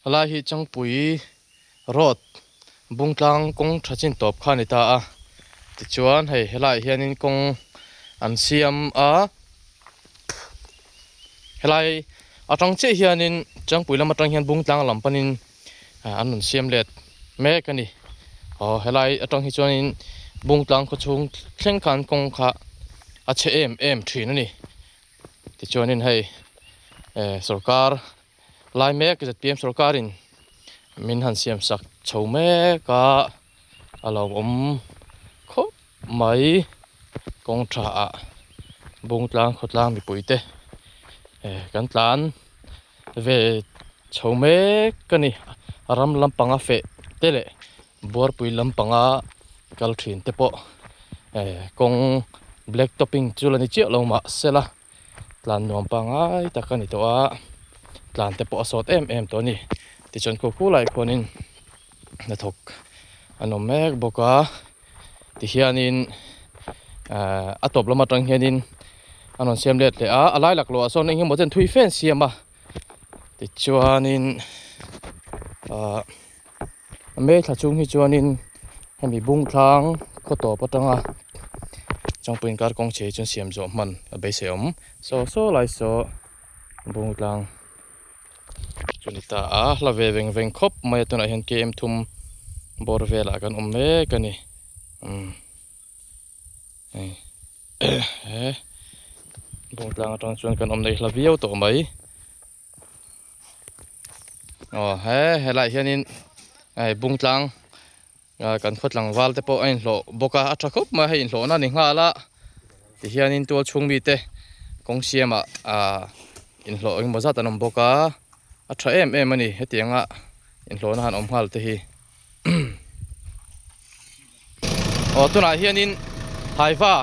Helai hi Changpui road Bungtlang kawng tha chin tawp kha a ni ta a tichuan hei helaiah hianin kawng an siam a helai atang chiah hianin Changpui lam atang hian Bungtlang lam panin an rawn siam let mek a ni aw helai atang hi chuanin Bungtlang khaw chhung thleng khan kawng kha a chhe em em thin a ni tichuanin hei eh sawrkar lai mek zpm sawrkarin min han siam sak chho mek a a lo awm khawp mai kawng tha ah Bungtlang khawtlang mipui te eh kan tlan ve chho mek a ni a ram lampanga feh te leh buarpui lampanga kal thin te pawh eh kawng black topping chu la ni chiah lo mahsela. Tlan nuam pangai tak a ni tawh a, tlan te pawh a sawt em em tawh a ni. Tichuan khu khu lai khuanin hnathawk an awm mek bawk a, tihianin ahh a tawp lam atang hianin an rawn siam let leh a, a lai laklawh ah sawn eng emaw chen thui fe an siam a, tichuanin ahh. A hmeltha chhung hi chuanin hemi bung tlang khaw tawp atanga changpui inkar kawng chhe hi chuan siam zawh hman a beisei awm saw saw lai saw bung tlang chu ni ta a hla ve veng veng khawp mai a tunah hian km thum bawr velah kan awm mek a ni umm hei he bung tlang atang chuan kan awm nei hla viau tawh mai. Aw he helaiah hianin hei Bungtlang ah kan khaw tlangval te pawh a inhlawh bawk a a tha khawp mai a hei inhlawhna a ni nghal a tihianin tual chhung mite kawng siamah ah inhlawh engemaw zat an awm bawk a a tha em em a ni hetianga inhlawhna han awm nghal te hi. Aw tunah hianin haiva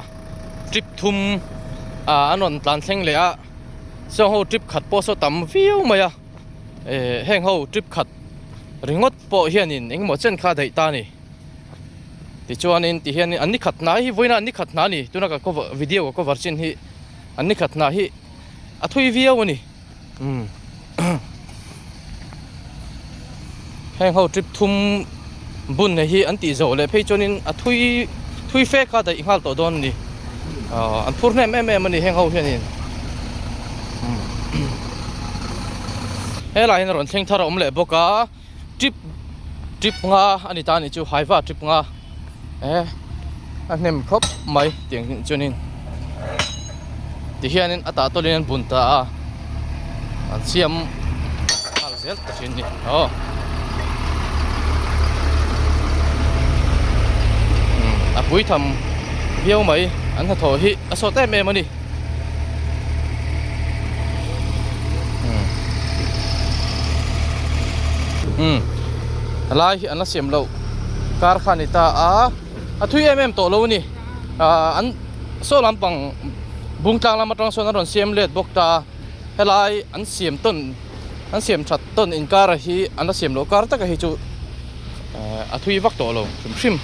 trip thum ah an rawn tlan thleng leh a saw ho trip khat pawh saw tam viau mai a eh heng ho trip khat ringawt pawh hianin engemaw chen kha a daih ta a ni tichuanin ti hianin an ni khat hnai hi vawiin a an ni khat hna a ni tuna ka cover video ka cover chin hi an ni khat hna hi a thui viau a ni. Umm heng ho trip thum bun nei hi an tih zawh leh phei chuanin a thui thui fe kha daih nghal tawh dawn a ni ahh an phur hnem em em a ni heng ho hianin helaiah hian a rawn thleng thar a awm leh bawk a trip trip nga a ni ta a nih chu haiva trip nga eh a hnem khawp mai tiang hi chuanin tihianin a tah tawlhin an bun ta a an siam nghal zel ta thin a ni aw a pui tham viau mai an hnathawh hi a sawt em em a ni. Umm helai hi an la siam loh kar kha a ni ta a a thui em em tawh lo a ni ahh an saw lampang bung tlang lam atang sawn an rawn siam let bawk ta a helai an siam tawn an siam that tawn inkar ah hi an la siam loh kar taka hi chu ehh a thui vak tawh lo hrim hrim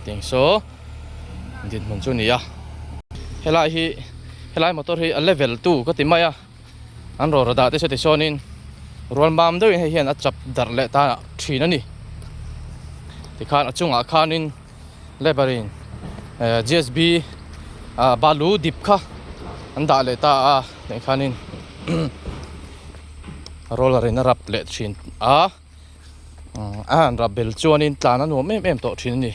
tiang saw. Dinhmun chu a ni a helai hi helai motor hi a level tu ka ti mai a an rawra dah te saw tichuanin rual mam deuhin hei hian a chap darh leh ta thin a ni tikhan a chungah khanin labour in eh G S B ah balu dip kha an dah leh ta a tah khanin roller in a rap leh thin a. A han rap bel chuanin tlan a nuam em em tawh thin a ni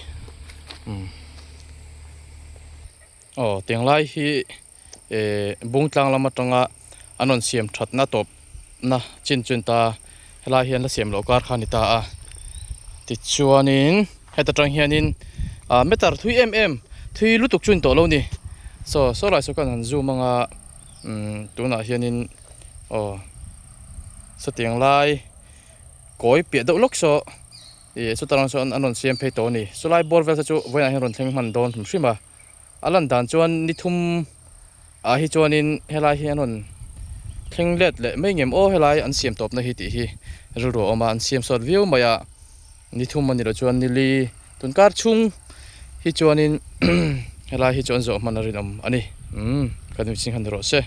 aw tiang lai hi eh bung tlang lam atanga an rawn siam thatna tawp na chin chu a ni ta helai hian la siam loh kar kha a ni ta a tichuanin heta tang hianin ah meter thui em em thui lutuk chu a ni tawh lo a ni saw saw lai saw khan han zoom ang a umm tunah hianin aw sawtiang lai. Kawi piah deuh lawk saw ih chuta lang sawn an rawn siam phei tawh a ni chulai bawr vel te chu vawiinah hian rawn thleng hman dawn hrim hrim a a lan dan chuan ni thum ah hi chuanin helai hi an rawn thleng let leh mai ngem aw helai an siam tawpna hi tih hi rilru a awm a an siam sawt viau mai a ni thum a ni loh chuan ni li tunkar chhung hi chuanin helai hi chu an zawh hman a rinawm a ni umm kan inchhing han ni rawh se.